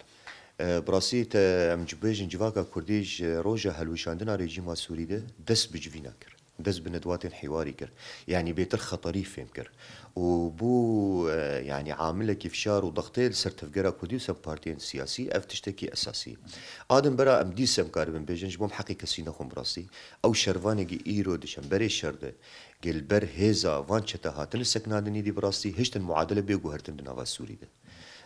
E, bi rastî te em ci-, bêjin civaka kurdî ji roja hilweşandina rejîma Sûrî de dest bi civîna kir. Dest bi nedwatên hîwarî kir. Yanî bêtir xeterî fêm kir. Û bû, e, yanî amilekî fişar û dextê li ser tevgera kurdî û ser partiyên siyasî, ev tiştekî esasî ye. A din bera em dîs em karibin bêjin, ji bo em heqî kesî nexwin bi rastî. Ew şervanekî îro di çemberê şer de, gel ber hêza van çete hatine sekinandin êdî bi rastî hiştin muadele bê guhertin di nava Sûrî de.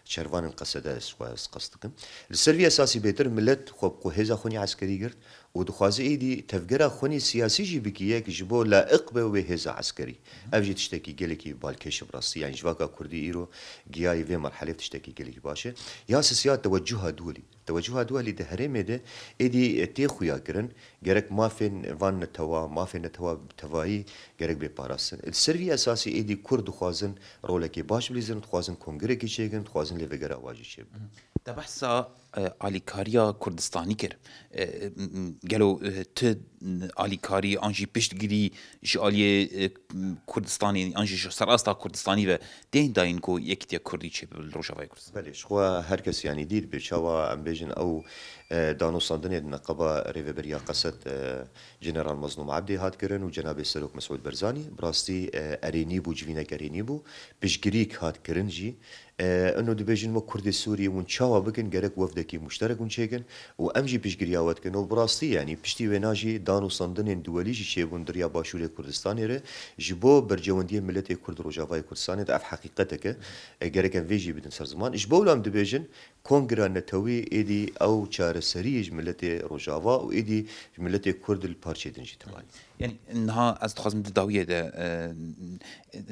Çervanên Qesede ez xwe ez qest dikim. Li ser vî esasî bêtir milet xwe bi xwe hêza xwe nî eskerî girt û dixwaze êdî tevgera xwe nî siyasî jî bikî yek ji bo laiq be wê hêza eskerî. Ev jî tiştekî gelekî balkêş e bi rastî. Yani civaka Kurdî îro giyayî vê merhelê tiştekî gelekî baş e. Ya sisiya tewecuha duwelî. Tewecuha duwelî di herêmê de êdî tê xuya kirin. Gerek mafên van netewa, mafên netewa bi tevayî gerek bê parastin. Li ser vî esasî êdî Kurd dixwazin rolekê baş bilîzin, dixwazin kongrekî çêkin, dixwazin lêvegera wa jî çêbikin. Te behsa, e, alîkariya Kurdistanî kir. E, m-, m-, gelo, e, tu, m, alîkarî an jî piştgirî ji aliyê, e, m, Kurdistanê an jî ji serasta Kurdistanî ve tên dayîn ku yekîtiya Kurdî çêbibe li Rojavayê Kurdistanê? Belê, ji xwe her kes, yanî, dît bê çawa em bêjin ew, e, danûstandinê di neqeba Rêveberiya Qesed, e, General Mazlûm Ebdî hat kirin û Cenabê Serok Mesûd Berzanî, bi rastî, e, erênî bû, civînek erênî bû, piştgirîk hat kirin jî. E, ino dibêjin, wek Kurdê Sûriyê hûn çawa bikin, gerek wefdekî muşterek hûn çêkin û em jî piştgiriya we dikin. Û bi rastî, yanî, piştî wê najî danûstandinên duwelî jî çêbûn di riya Başûrê Kurdistanê re, ji bo berjewendiyê miletê Kurd Rojavayê Kurdistanê de ev heqîqetek e. E, gerek em vê jî bidin ser ziman. Ji bo wilo em dibêjin, Kongra Netewî êdî ew çareseriyê ji miletê Rojava û êdî ji miletê Kurd li parçeyê din jî tevayî. Yanî niha ez dixwazim di dawiyê de, e,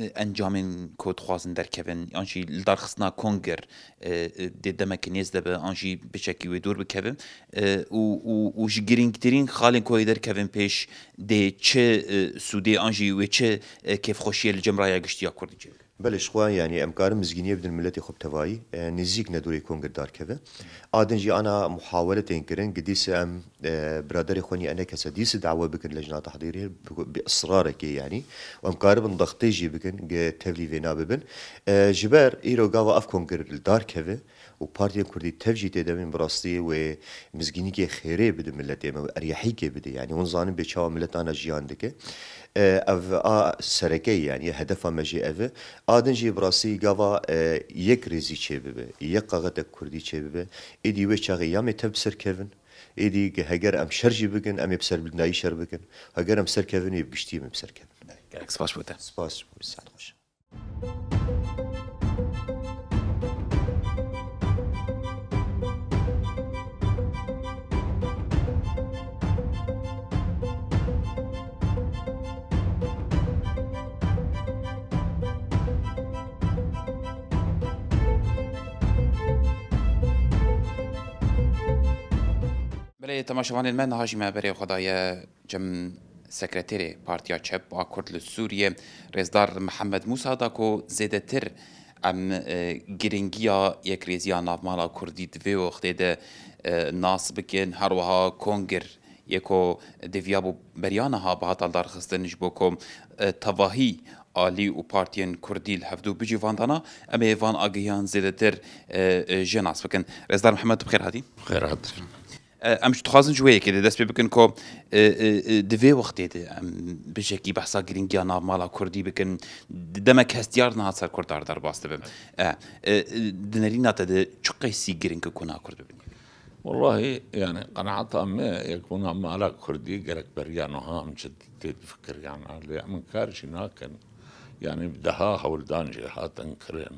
e, encamên ku dixwazin derkevin, yan jî li darxistina konger, e, e, dê demekî nêz de be, an jî biçekî wê dûr bikeve, e, û, û, û ji girîngtirîn xalên ku ê derkevin pêş dê çi, e, sûdê an jî wê çi, e, kêfxweşiyê li cem raya giştî ya Kurdî çêbike? Belê, ji xwe, yanî, em karin mizgîniyê bidin miletê xwe bi tevayî, e, nêzîk nedûrê konger dar keve. A din jî ana muhawele tên kirin, gidîse em, e, biraderê xwe nî enekese dîse dawe bikin lejna tehdîrê, bi, bi israrekê, yanî. Û em karibin dextê jî bikin, ge tevlî vêna bibin. E, ji ber îro gava ev konger li dar keve û partiyên Kurdî tev jî tê demên bi rastî wê mizgînîkê xêrê bide miletê me, wê eryehîkê bide. Yanî hûn zanin bê çawa milet ana jiyan dike. E, ev a sereke ye, yanî hedefa me jî ev e. A din jî bi rastî gava, e, yek rêzî çêbibe, yek qaxetek Kurdî çêbibe, êdî wê çaxê ya me tev bi ser kevin, êdî ge-, heger em şer jî bikin, em ê bi serbilindayî şer bikin. Heger em ser kevin, ê bi giştî em ê bi ser kevin. Gelek spas bo te. Spas ji bo wî, saet xweş. Belê, temaşevanên me, niha jî me berê xwe daye cem sekreterê Partiya Çep a Kurd li Sûriyê, Rêzdar Mihemed Mûsa, da ku zêdetir em, e, girîngiya yekrêziya navmala Kurdî di vê wextê de, e, nas bikin. Her wiha konger yê ku diviyabû beriya niha bihata darxistin ji bo ku, e, tevahî alî û partiyên Kurdî li hevdû bicîvandana, em ê van agihiyan zêdetir, e, e, jê nas bikin. Rêzdar Mihemed, tu bi xêr hatî. Bi xêr hat. E, em ji dixwazin ji wê yekê de dest pê bikin ku, e, e, e, di vê wextê de em bijekî behsa girîngiya navmala Kurdî bikin. Di demek hestiyar niha ser Kurdan derbas dibe. E, e, e, di nerîna te de çi qeysî girîng e ku niha Kurd bibîne? Wellahî, yani, qenaeta me, yekbûna mala Kurdî gerek beriya niha em cidî tê difikiriyan. Lê em inkar jî nakin. Yani, bi deha hewldan jê hatin kirin.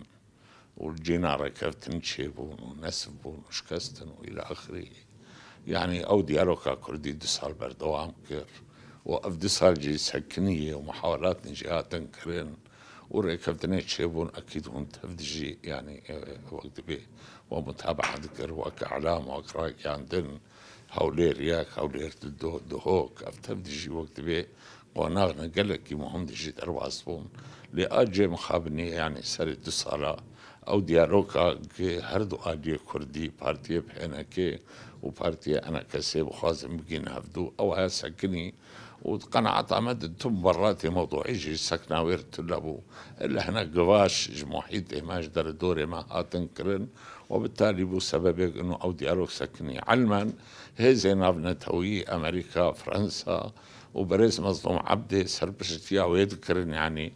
û cîna rêkeftin çêbûn û nesif bûn û şikestin û îlâ axirî. Yanî ew diyaloga Kurdî du sal berdewam kir û ev du sal jî sekiniyê û muhawelatên jî hatin kirin û rêkeftinê çêbûn, ekîd hûn tev dijî, yanî, e, wek dibê we mutabaa dikir, wek îlam, wek ragiyandin, Hewlêr yek, Hewlêr du, Duhok, ev tev dijî wek dibê qonaxne gelekî muhim dijî derbas bûn. Lê a cê mixabinê, yanî serê du sala ew diyaloga gi her du aliyê Kurdî, partiyê P N K û partiyê E N K S bixwazin bigîn hevdû, ew haya sekinî û di qenaeta me de tu muberatê mewduî jî sekna wê re tune bû. Li hinek givaş ji muhîtê me, ji deredorê me hatin kirin û bi talî bû sebebê ino ew diyalog sekinî. Elmen hêzên navnetewî, Amerîka, Fransa, û berêz Mezlûm Ebdê serpiştiya wê dikirin, yanî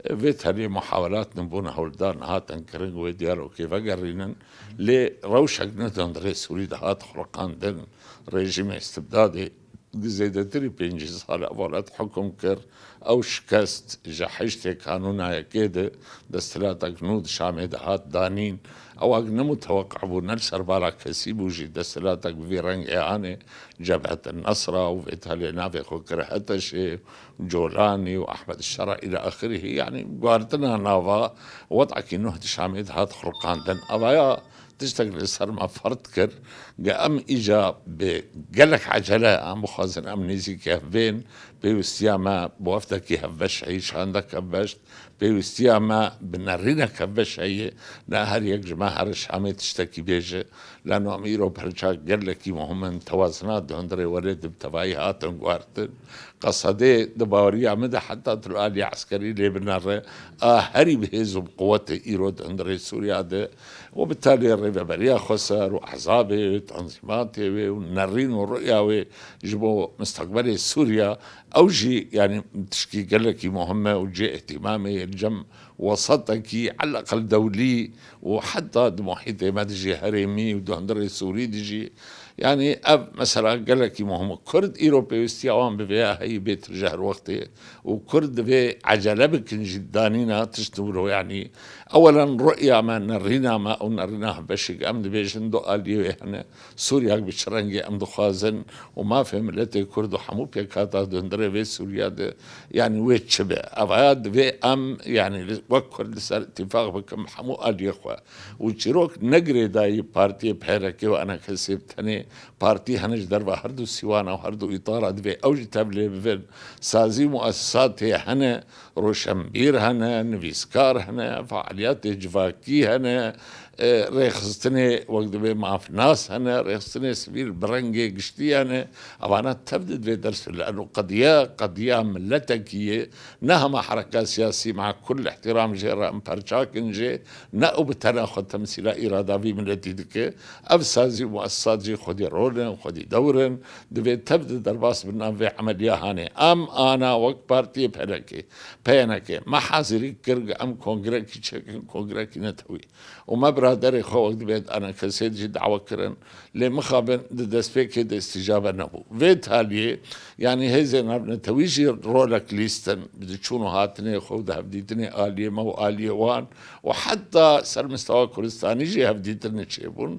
vê tenê muhawelat nebûn hewldar nehatin kirin wê diyalogê vegerînin, lê rewşek nidin di rê Sûrî de hat xuriqandin, rejîmê îstibdadê zêdetirî pêncî sal ev welat hukm kir, Ew şikest ji heştê Kanûna yekê de desthilatek nû di Şamê de hat danîn. Ewek ne muteweqe bû, ne li ser bala kesî bû jî desthilatek bi vî rengê anê. Cebhet Nesra û vê talê navê xwe kir HTŞê, Colanî û Ehmed Şera île axirî. Yanî guhartina nava wedekî nuh di Şamê de hat xurqandin. Evaya tiştek li ser me ferd kir, ge em îca bi gelek ecele em bixwazin em nêzîkî hev bên, pêwîstiya me bi wefdekî hevbeş heye, şandek hevbeş, pêwîstiya me bi nerînek hevbeş heye, ne her yek ji me here Şamê tiştekî bêje. Lano em îro perça gelekî muhim in, tewazina di hundirê welê di bi tevayî hatin guhartin. Qesedê di baweriya min de heta tu li aliyê eskerî lê binere, a herî bi hêz û bi quwetê îro di hundirê Sûriya de û bi talê Rêveberiya Xweser û ehzabê wê, tanzîmatê wê û nerîn û ruya wê ji bo misteqbelê Sûriya, ew jî, yanî, tişkî gelekî muhim e û cihê îhtîmamê ye li cem wesetekî, eleqel dewlî û heta di muhîtê me de jî herêmî û di hundirê Sûrî de jî. Yanî ev mesela gelekî muhim e. Kurd îro pêwîstiya wan bi vêya heyî bêtir ji her wextê û Kurd divê ecele bikin jî danîna tişt wilo. Yanî ewelen ruya me, nerîna me û nerîna hevbeşê em dibêjin du aliyê wê hene. Sûriyak bi çi rengî em dixwazin û mafê miletê Kurd û hemû pêkhata di hundirê vê Sûriya de, yanî wê çi be? Evaya divê em, yanî li, wek Kurd li ser îtîfaq bikin bi hemû aliyê xwe. Û çîrok ne girêdayî partiyê P H K û ENKSê bi tenê, partî hene ji derva her du sîwana û her du îtara, divê ew jî tevlê bibin. Sazî muesesatê hene, roşenbîr hene, nivîskar hene, faaliyetê civakî hene, e, rêxistinê wek divê mafnas hene, rêxistinê sivîl bi rengê giştî hene. Evana tev de divê ders bidin. Eno qediya, qediya miletekî ye. Ne hema hereka siyasî, ma kul îhtîram jê re, em perçak in jê, ne ew bi tena xwe temsîla îrada vî miletî dike. Ev sazî û muesesat jî xwedî rol in, xwedî dewr in. Divê tev de derbas bin nav vê emeliya hanê. Em ana wek partiyê P N K, P N K, me hazirî kir, em kongrekî çêkin, kongrekî netewî. Û me biraderê xwe wek dibê di ENKSê de jî dawe kirin. Lê mixabin di destpêkê de îstîcabe nebû. Vê taliyê, yanî hêzên navnetewî jî rolek lîstin. Bi di çûn û hatinê xwe û di hevdîtinê aliyê me û aliyê wan û heta ser mistewa Kurdistanî jî hevdîtinê çêbûn.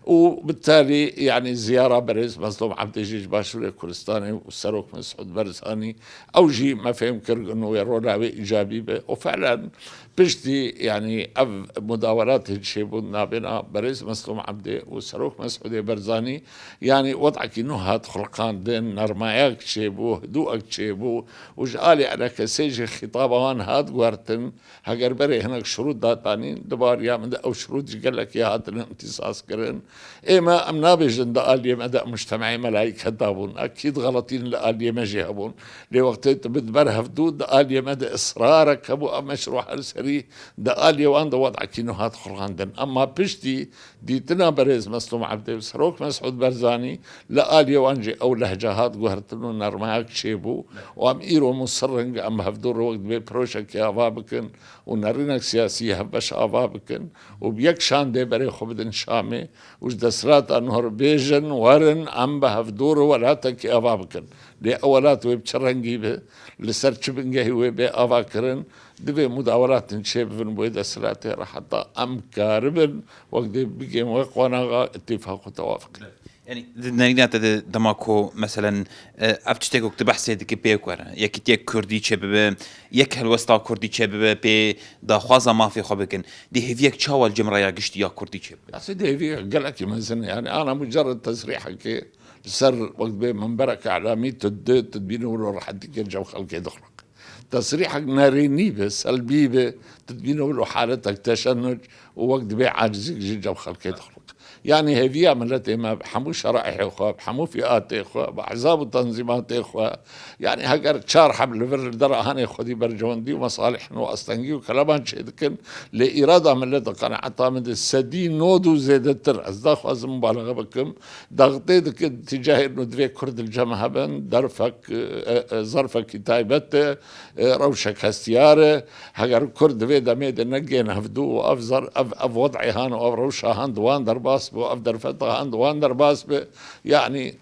Û bi talî, yanî ziyara berêz Mezlûm Ebdê jî ji Başûrê Kurdistanê û Serok Mesûd Barzanî, ew jî me fêm kir ku wê rola wê îcabî be. Û fiilen piştî, yanî ev mudawelatên çêbûn navêna berêz Mezlûm Ebdê û Serok Mesûdê Barzanî, yanî wedekî nû hat xulqandin, nermayek çêbû, hidûek çêbû û ji alî ENKSê jî xîtaba wan hat guhertin. Heger berê hinek şurût datanîn, di bariya min de ew şurût ji gelekî hatine îhtîsas kirin. Ê me, em nabêjin di aliyê me de mujtemeyê melayîketa bûn. Ekîd xeletîn li aliyê me jî hebûn. Lê wextê tu bi di ber hevdû, di aliyê me de israrek hebû, ev meşrû her serî di aliyê wan de wedekî nû hat xurxandin. Emma piştî dîtina berêz Meslûm Ebdê û Serok Mesûd Barzanî, li aliyê wan jî ew lehce hat guhertin û nermayek çêbû û em îro musir in ku em bi hevdû re wek dibê projesekê ava bikin û nerînek siyasî hevbeş ava bikin û bi yek şandê berê xwe bidin Şamê û ji desthilata nû re bêjin, werin em bi hevdû re welatekê ava bikin. Lê ew welat wê bi çi rengî be, li ser çi bingehî wê bê ava kirin, divê mudawelatên çêbibin bo wê desthilatê re heta em karibin wek dê bigên wê qonaxa îtîfaq û tewafik. Yanî di nerîna te de dema ku meselen, e, ev tiştê ku tu behsê dikî pê were, yekîtiyek kurdî çêbibe, yek helwesta kurdî çêbibe, pê daxwaza mafê xwe bikin, dê hêviyek çawa li cem raya giştî ya kurdî çêbibe? Esê dê hêviyek gelekî mezin e. Yanî ana mucerred tesrîhekê li ser wek dibê minbereke îlamî tu di, tu dibînî wilo rehetî kê li cem xelkê dixuliq. Tesrîhek nerînî be, selbî be, tu dibînî wilo haletek teşennuc û wek dibê acizîk jî cem xelkê dixuliq. Yanî hêviya miletê me bi hemû şeraîhê xwe, bi hemû fîatê xwe, bi ehzab û tenzîmatê xwe, yanî heger çar heb li vir li dera hanê xwedî berjewendî û mesalih in û astengî û keleman çêdikin, lê îrada milet di qenaeta min de sedî nod û zêdetir, ez daxwazim mubalexe bikim, daxtê dikin tîcahê nû divê Kurd li cem hebin, derfek, e, e, zerfekî taybet e, e, rewşek hestiyar e. Heger Kurd di vê demê de negên hevdû û ev zer-, ev, ev wed'ê han û ev rewşa han di wan derbas bû, ev derfeta han di wan derbas bi, yanî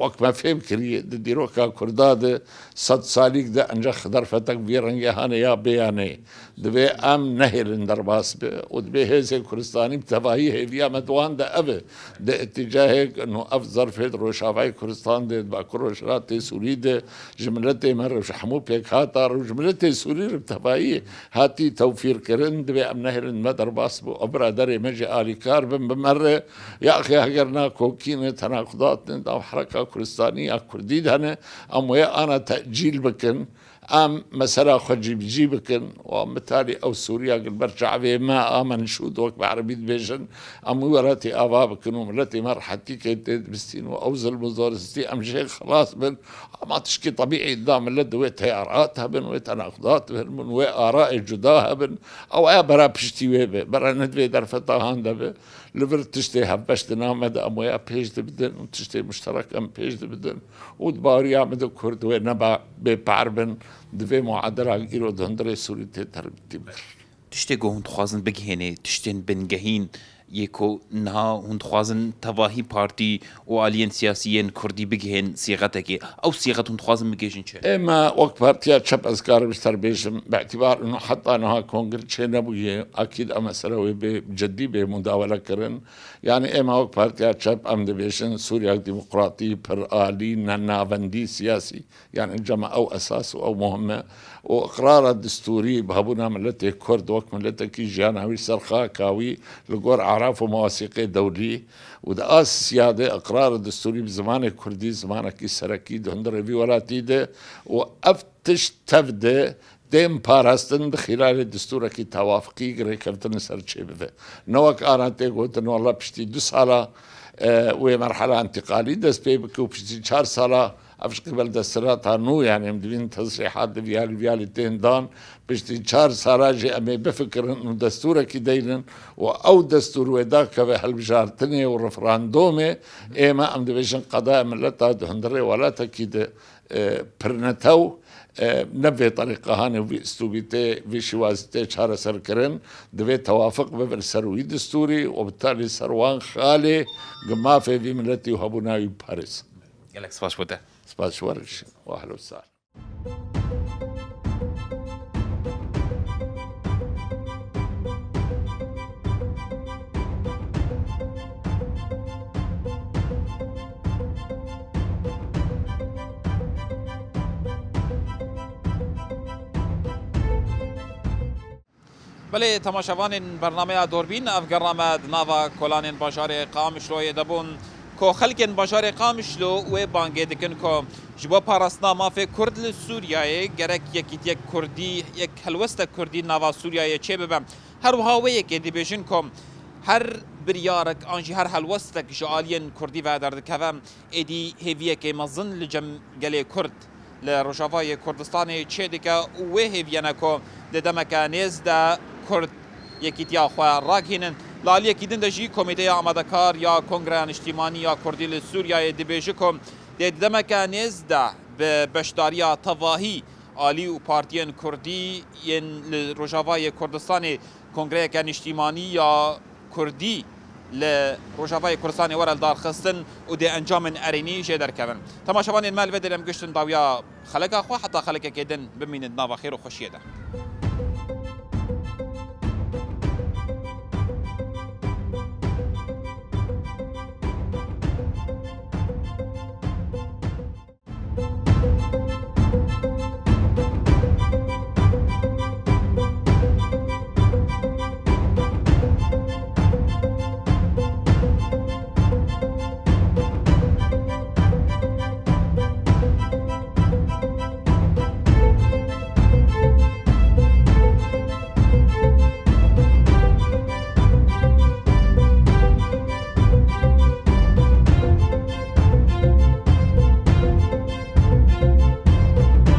wek me fêm kiriye, di dîroka Kurda de sed salîk de encax derfetek vî rengê hane ya bê ya neyê. Divê em nehêlin derbas be û divê hêzên Kurdistanî bi tevahî hêviya me di wan de ev e. Di îtîcahêk nû ev zerfê di Rojavayê Kurdistan de, di Bakur Rojhilatê Sûrî de, ji miletê me re, ji hemû pêkhata re û ji miletê Sûrî re bi tevahî hatî tewfîrkirin, divê em nehêlin me derbas bû. Ew biraderê me jî alîkar bin bi me re. Ya axê heger na kokî ne, tenakudat ne, da hereka Kurdistanî ya Kurdî de hene, em wê ana tecîl bikin. Em mesela xwe cîbicî bikin. Û em mitalî ew Sûriya gil ber çavê me a menşûd, wek bi erebî dibêjin, em wî welatî ava bikin û miletê me rehetîkê tê dibistîn û ew zilm û zoristî em jê xilas bin. Ama tişkî tebîî da milet di wê teyarat hebin, wê tenakudat hebin, wê arayê cuda hebin. Ew aya bera piştî wê be, bera ne di vê derfeta han de be. Li vir tiştê hevbeş di nav me de em wêya pêş dibidin û tiştê muşterek em pêş dibidin û di baweriya min de Kurd wê neba bêpar bin, di vê muadela îro di hundirê Sûrî tê terbîtî bikin. Tiştê ku hûn dixwazin bigihênê, tiştên bingehîn yê ku niha hûn dixwazin tevahî partî û aliyên siyasî yên Kurdî bigihên sîxetekê, ew sîxet hûn dixwazin bigihêjin çi? Ê me wek Partiya Çep, ez karim ji te re bêjim, bi îtîbar û heta niha kongre çê nebûye, akîd em mesele wê bê cidî bê mudawele kirin. Yanî ê me wek Partiya Çep em dibêjin Sûriyek demokratî, pir alî, ne navendî siyasî. Yanî cema ew esas û ew muhim e. Û iqrara distûrî bi hebûna miletê Kurd wek miletekî jiyana wî ser xaka wî li gor araf û mewasîqê dewlî û di Asya de iqrara distûrî bi zimanê Kurdî, zimanekî serekî di hundirê vî welatî de û ev tişt tev de tên parastin di xîlalê distûrekî tewafiqî rêkeftin li ser çêbibe. Ne wek ana tê gotin, wela piştî du sala, e, wê merhela întîqalî dest pê bike û piştî çar sala ev ji qibel desthilata nû, yanî em dibînin tesrîhat di vîyalî vîyalî tên dan, piştî çar sala jî em ê bifikirin û destûrekî deynin û ew destûr wê dakeve hilbijartinê û referandomê, ê me em dibêjin qedaya mileta di hundirê welatekî de e, pirnetew, e, ne vê terîqahanê, vî istûbî tê, vî şîwazî tê çareserkirin, divê tewafiq bibe li ser wî distûrî û bi talî ser wan xalê gi mafê vî miletî û hebûna wî parêz. Gelek spas bo te. Spas ji we re jî. Wa ehlen we sehlen. Belê, temaşevanên bernameya Dorbîn, ev gerra me di nava kolanên bajarê Qamişloyê de bûn, ku xelkên bajarê Qamişlo wê bangê dikin ku ji bo parastina mafê Kurd li Sûriyeyê gerek yekîtiyek Kurdî, yek helwestek Kurdî nava Sûriyeyê çêbibe. Her wiha wê yekê dibêjin ku her biryarek an jî her helwestek ji aliyên Kurdî ve derdikeve, êdî hêviyekê mezin li cem gelê Kurd li Rojavayê Kurdistanê çêdike û wê hêviye ne ku di demeke nêz de Kurd yekîtiya xwe ragihînin. Li aliyekî din de jî Komîteya Amadekar ya Kongreya Niştîmanî ya Kurdî li Sûriyeyê dibêje ku dê di demeke nêz de bi beşdariya tevahî alî û partiyên Kurdî yên li Rojavayê Kurdistanê Kongreyeke Niştîmanî ya Kurdî li Rojavayê Kurdistanê were lidarxistin û dê encamên erênî jê derkevin. Temaşevanên me, li vê derê em giştin dawiya xeleka xwe, heta xelekekê din bimînin di nava xêr û xweşiyê de.